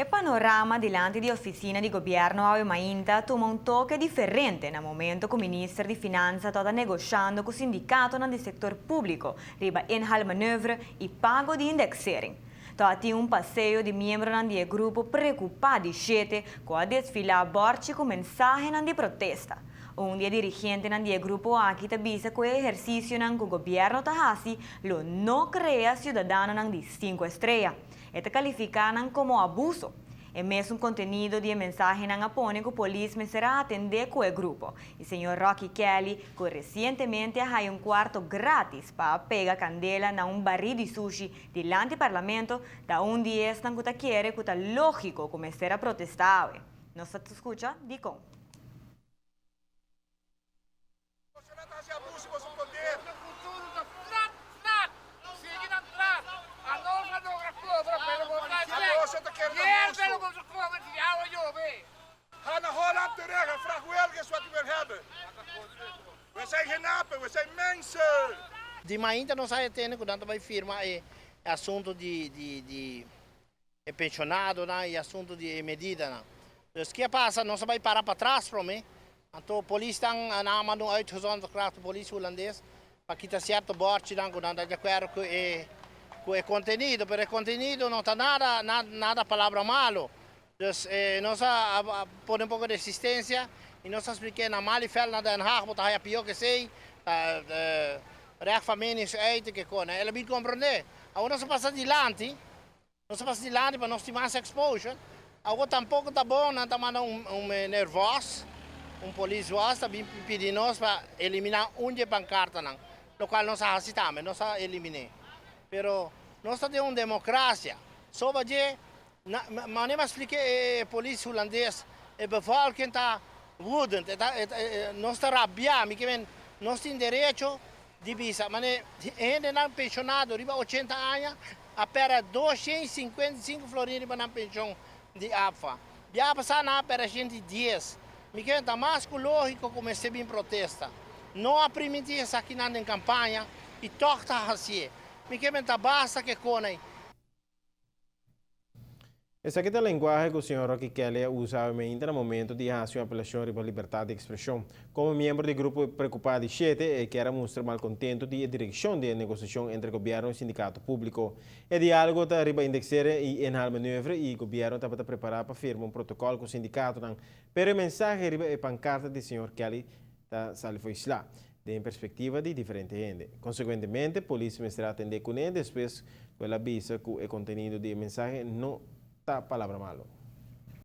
E panorama dilanti di oficina di gobierno awe mainta a tuma un toke diferente na momento cu Minister di Finansa tabata negoshando cu sindicatonan di sector publico riba inhaalmanoeuvre y pago di indexering. Tabatin un paseo di miembronan di e grupo preocupa di shete cu a desfila borchi cu mensahenan di protesta. Un di e dirigentenan di e grupo aki ta bisa cu e ehercicionan cu gobierno ta haci lo no crea ciudadanonan di cinco estrella. E ta kalifiká nan komo abuso. E mesun kontenido di e mensahenan a pone ku polis mester a atendé ku e grupo i señor Rocky Kelly ku resientemente a haya un kuarto grátis pa a pega kandela na un barí di sushi dilanti parlamento ta un di esnan ku ta kere ku ta lógiko ku mester a protestá awe. Nos ta skucha dikon. Boso no ta hasi abuso boso poder. Boso futuro ta flat flat. Sigui nan tras. Anos a logra cobra pero bo ta A boso ta kere ta Pierde hustu. boso come si awa yobe. Ga na Holland terug en vraag Wilgers wat u wil hebben. We zijn geen apen, we zijn mensen! Di mainta nos a tende cu nan ta bay firma e asunto di di di e pensionadonan y asunto di e medidanan. Dus ke a pasa nos a bay para patras prome, anto polisnan nan a manda un uitgezonderd kracht polis hulandes pa kita cierto borchinan cu nan ta di acuerdo cu e cu e contenido, pero e contenido no ta nada nada palabra malo. Dus nos a pone un poco resistencia y nos a spliké na Malieveld na Den Haag bo ta haya pio ke esey, ta recht van meningsuiting ke con. El a bin comprende. Awor nos a pasa dilanti. Nos a pasa dilanti pa nos tin mas exposure. Awor tampoco ta bon, nan ta manda un un meneer Vos, un polis Vos ta bin pidi nos pa elimina un di e pancartanan, locual nos a haci tambe, nos a elimine. Pero nos ta den un democracia, soba dje, na, mane mi a splica e polis hulandes, e bevolking ta woedend, e ta, e, nos ta rabia, mi ke men, nos tin derecho di bisa, mane hendenan pensionado riba ochenta aña a pera 255 florin riba nan pension di APFA. Bia pasa nan a pera 110. Mi kere ta mas ku lógiko ku mester bin protesta. No a primintí esakinan den kampaña i tòg ta hasié. Mi ke men ta basta ke konai. Esaki ta lenguahe ku señor Rocky Kelly a usa awe meinta na momento di hasi un apelashon riba libertat di ekspreshon. Komo miembro di grupo Preokupá di Shete, e kier a mustra malkontento di e direkshon di e negosiashon entre gobièrnu i sindikato públiko. E diálogo ta riba indexeren i inhaalmanoeuvre i gobièrnu tabata prepará pa firma un protokòl ku sindikatonan. Pero e mensahe riba e pankarta di señor Kelly ta sali fo'i sla. Den perspektiva di diferente hende. Konsekuentemente, polis mester atendé kuné despues ku el a bisa ku e kontenido di e mensahe no ta palabra malu.